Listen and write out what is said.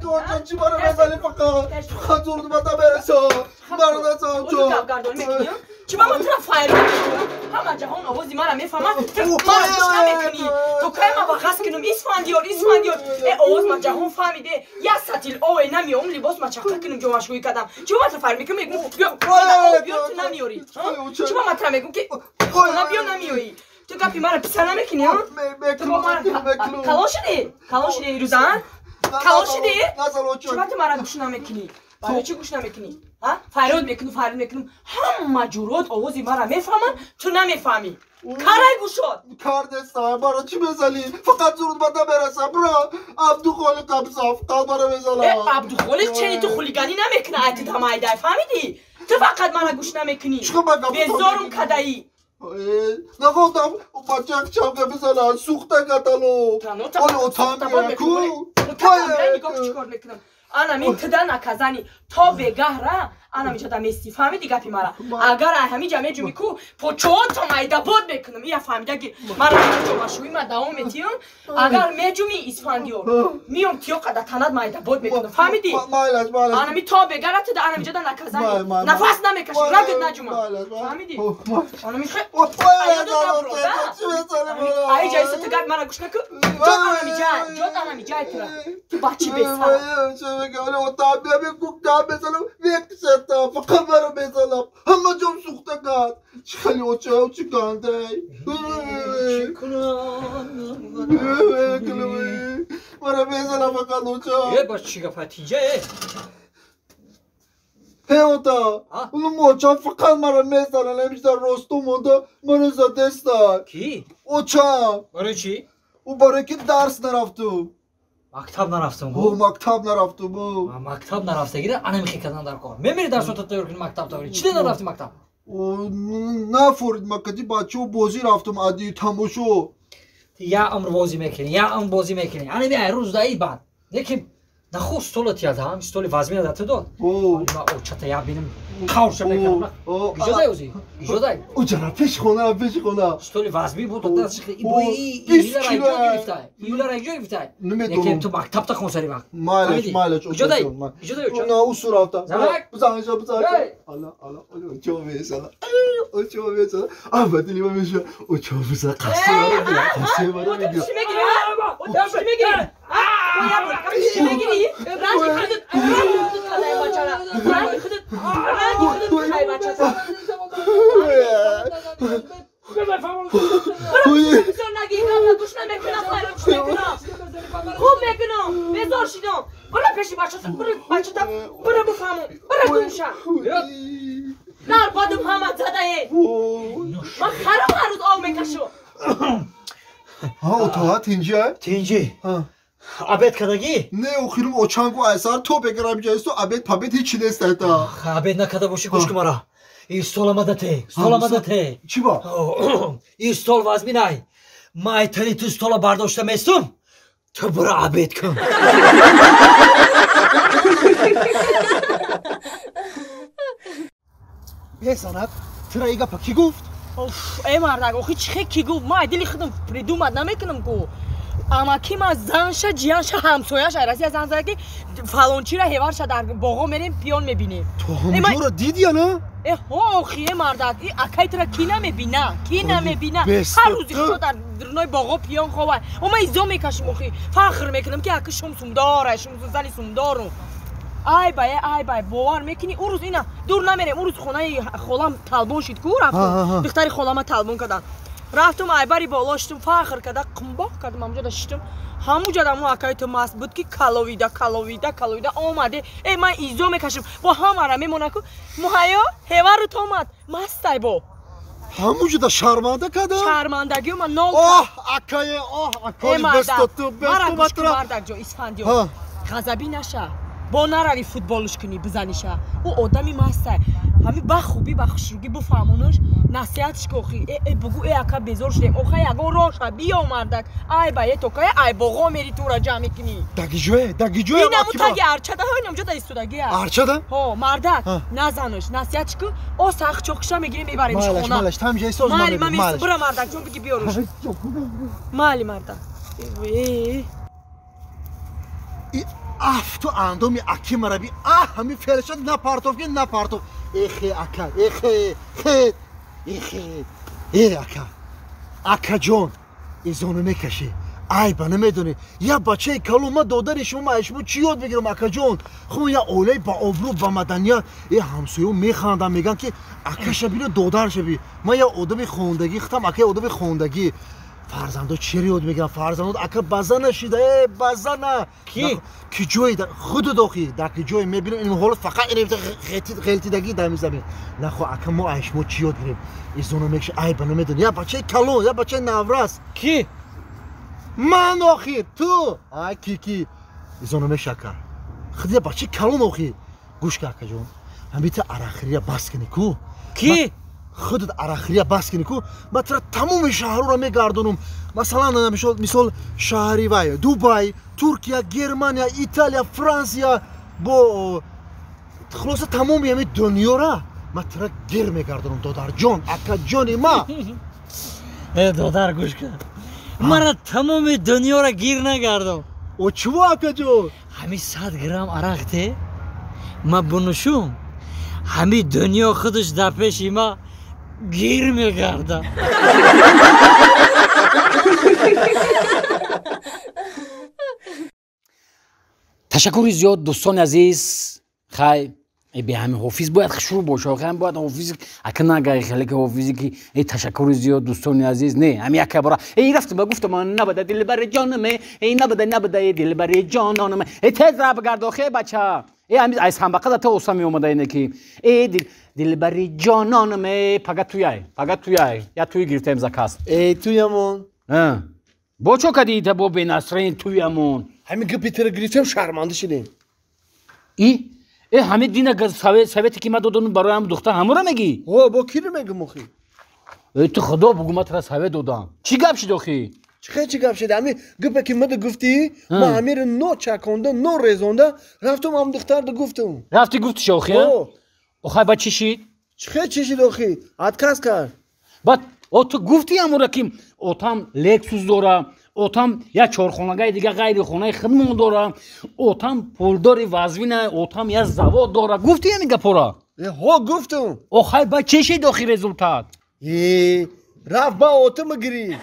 Оча чӣ мара мезанӣ фақат? Фақат зурд ба мерасо. Мара насан оча. Гапгардонӣ мекунӣ? Чӣ ба ман тура файрод мекунам? Ҳама ҷаҳон овози мара мефаҳмад, ту мара гӯш намекунӣ. То кай ма вағаз кунам? Исфандиёр, Исфандиёр. Э, овоз ма ҷаҳон фаҳмиде. Як сатил ове намеом, либос ма чақа кунам, ҷомашӯӣ кардам. Чӣ ба ман тура файрод мекунам? Мегӯм, биё, биё, ту намеёрӣ. Чӣ ба ман тура мегӯм, ки хона биё, намеёӣ? Ту гапи мара писа намекунӣ, а? Ту бо мара калон шудӣ? Калон шудӣ ирӯза, а? Калон шудӣ? Чӣ ба ту мара гӯш намекунӣ? Барои чӣ гӯш намекунӣ? Файрод мекунам, файрод мекунам. Ҳама ҷуръот овози мара мефаҳманд, ту намефаҳмӣ. Карай гӯшод. Кар нестам, мара чӣ мезанӣ? Фақат зурд ба намерасам. Бра, Абдухолиқ абза, фақат мара мезанад. Э, Абдухолиқ чени ту хулиганӣ намекунад, ай ту дамайдай, фаҳмидӣ? Ту фақат мара гӯш намекунӣ. Безорум кадаӣ. Нахостам бачак чавга бизанад, сӯхта катало. Оли отам ку. Нигоҳ чӣ кор мекунам. Ана мин туда наказани то бегаҳра ана миҷода мести, фаҳмиди гапи мара? Агар ай ҳамиҷа меҷуми ку почоотам айдабод мекунам. Ия фаҳмида ки мара ҷомашӯӣ ма давом метиём. Агар меҷуми, Исфандиёр, миём тиёқа да танат ма айдабод мекунам, фаҳмиди? Ана ми то бегара туда ана миҷода наказани, нафас намекаши, рагт наҷума, фаҳмиди? Ана ми аиҷа иса ту гап мара гӯш накун. Ҷот ана миҷа, ҷот ана миҷай тура, ту бачи бесара. Фақат маро мезанам, ҳама ҷом сӯхта кард. Чӣ хеле оча, чӣ гандай. Маро мезанам фақат оча. Е, баш чӣ гапа, тинҷа е? Ҳе ота, уну очам фақат маро мезанад, ҳамиша росту монда маро задеста. Кӣ? Очам. Барои чӣ? Ӯ барои ки дарс нарафту. Мактаб нарафтам. О, мактаб нарафтум. Мактаб нарафтагида ана михе кардан дар кор. Мемири дарсота тайёр кунӣ, мактаб тайёр. Чӣ нарафти мактаб? Нафорид, макади бачаҳо бозӣ рафтум, ади тамошо. Я умр бозӣ мекунӣ, я умр бозӣ мекунӣ. Ана ми ай рӯз даи баъд. Лекин нахо стола тиядам, столи вазмина да ту дод. Ма очата я бинам, қаврша мекардам. Гиҷодай ӯзи? Гиҷодай? Оҷара пеши хона, пеши хона. Столи вазмӣ буд, даст ибои июла ра гирифтай. Июла ра гирифтай. Намедонам. Лекин ту мактабта хон сари вақт. Майлаш, майлаш. Гиҷодай? Гиҷодай оча? На, усу рафта. Занак? Бизанша, бизанша. Ала, ала, очо мезана. Очо мезана. А, дили ма меша. Очо мезана. Қасти мара мегира. Қасти мара мегира. Чӣ мегири? Чӣ мегири? Чӣ мегири? Ранги худат, ранги худат кадай бачара. Ранги худат, ранги худат кадай бачара. Бизор наги, гӯш намекунам, гӯш мекунам. Хуб мекунам, безор шидам. Бара пеши бачата, бара бачата, бара бифаҳмам, бара гумша. Нар бадум ҳама задае. Ман харам ҳар рӯз об мекашам. Ҳа, отоа тинҷа? Тинҷи. Обед кардагӣ? Не, охирум очангу айсар то бегарам ҷайсту обед пабед ҳечи нест айта. Обед накарда бошӣ, гӯш кун мара. Ин стол омада те, стол омада те. Чӣ ба? Ин стол вазминай. Ман айтани ту стола бардошта местум, ту бура обед кун. Е, занак, тура и гапа кӣ гуфт? Э, мардак, охи чӣ хе кӣ гуфт? Ман дили худам придумать намекунам ку. Амаки ма занша, ҷиянша, ҳамсояша Россия зан зада, ки фалончира ҳеварша дар боғо мерем, пиён мебинем. Ту ҳамҷоро дидӣ я на? Э, ҳо, охи, э, мардак, и акай тура кӣ намебина, кӣ намебина? Ҳар рӯзи худо дар дурнои боғо пиён ховай. О, ман изо мекашим, охи, фахр мекунам, ки аки шум сумдора, шум зани сумдору. Ай бай, ай бай, бовар мекунӣ, ӯ рӯз ина дур намерем, ӯ рӯз хонаи холам талбон шид ку, рафтум, духтари холама талбон карданд. Рафтум, айбари боло шитум, фахр карда қумбоқ кардам, ҳамуҷода шитум, ҳамуҷода мо акаи ту маст буд, ки каловида, каловида, каловида омаде. Э, ман изо мекашам, бо ҳамара мемона ку, муҳайё ҳеварут омад, мастай бо. Ҳамуҷода шарманда карда? Шармандагиё ман нол. Оҳ, акае, оҳ, акаи бестоту, бесту матра. Мардакҷо, Исфандиё, ғазабӣ наша. Бо нарави футболш кунӣ, бизаниша. Ӯ одами мастай. Ҳами ба хубӣ, ба хушругӣ буфаҳмонаш, насиҳатш ку, охи. Э, э, бугӯ, э, ака, безор шудем. Охай, ягон роҳша биё, мардак. Ай ба, е, то кая ай боғо мери, тура ҷамъ мекунӣ? Дагиҷое, дагиҷое. Инаму таги арчада, ҳо, инамҷода истодагия. Арчада? Ҳо, мардак, назанаш, насиҳатш ку, о сахт чоқиша мегирем, мебаремш хона. Майлаш, тамҷа истоз. Майли, ман меистам, бура, мардак, ҷон, биги биёруш. Майли, мардак. Э. Афту андоми аки мараби, а ҳами фелшад напартов ки напартов. Эхе ака, эхе, хе, эхе, э ака. Акаҷон, изону мекашӣ. Айба намедонӣ. Я бачаи калон, ма додари шумо, ма шумо чӣ ёд бигирам, акаҷон? Хуб, я оилаи ба обрӯ, ба маданият. Э ҳамсоё механданд, мегӯянд ки акаша бино, додарша би. Ман я одами хондагӣ, худам ака одами хондагӣ. Фарзандо чиро ёд мегиранд? Фарзандо ака база нашида, э базана. Ки? Ки ҷое худу дохи, дар ки ҷое мебинам ин ҳолат фақат ин ғелтидагӣ дар мизабин. Нахо ака, мо ай шумо чӣ ёд гирем? Изону мекашӣ, айба намедонӣ. Я бачаи калон, я бачаи наврас. Ки? Ман охир, ту. Ай ки ки. Изону мекашӣ ака. Худ я бачаи калон охир. Гӯш кун акаҷон. Ҳамита арақхӯрия бас кунӣ ку? Ки? Худат арақхӯрия бас кунӣ ку? Ман тура тамоми шаҳрҳоро мегардонам. Масалан, мисол шаҳри вай, Дубай, Туркия, Германия, Италия, Франсия, бо хулоса тамоми ҳамин дунёра ман тура гир мегардонам, додарҷон, акаҷони ма. Э, додар, гӯш кун. Мара тамоми дунёра гир нагардон. О чиво, акаҷон? Ҳамин 100 грамм арақ те, ма бунушум, ҳамин дунё худаш дар пеши ма гир мегардад. Ташаккури зиёд, дӯстони азиз. Хай, бе ҳамин ҳофиз бояд шурӯъ боша. Охи ҳам бояд ҳофиз ака нагай хеле ки ҳофизе ки э ташаккури зиёд, дӯстони азиз. Не, ҳамин яка бора эй рафтам ба гуфтам набада дилбари ҷонаме, эй набада набада дилбари ҷононаме. Эй тез ра бигард охе бача. Эй ҳамин ай самбақа та оса меомада ине ки эй дилбари ҷононаме. Пага туяй, пага туяй. Я туй гирифтем заказ. Эй туямон. Бо чо кади та бо бенасрин туямон? Ҳамин гапи тира гирифтем, шарманда шидем. И? Э ҳамин дина совете ки ман додам барои ҳам духтар ҳамура мегӣ? О, бо киро мегӯм охи? Э ту худо бугу, ман тура совет додам. Чӣ гап шид охи? Чӣ чӣ гап шид? Ҳамин гапе ки мада гуфтӣ, ман ҳамиро но чаконда, но резонда, рафтам ҳам духтарда гуфтам. Рафтӣ гуфтиш охи? Охай ба чӣ шид? Чӣ чӣ шид охи? Отказ кард. Баъд о ту гуфтӣ ҳамура ки отам Лексус дора, отам як чорхонагаи дига ғайри хонаи хидмон дора, отам пулдори вазвина, отам як завод дора. Гуфтӣ ҳамин гапора? Ҳо, гуфтам. Охай ба чӣ шид охи результат? Э, рафт ба отама гирифт.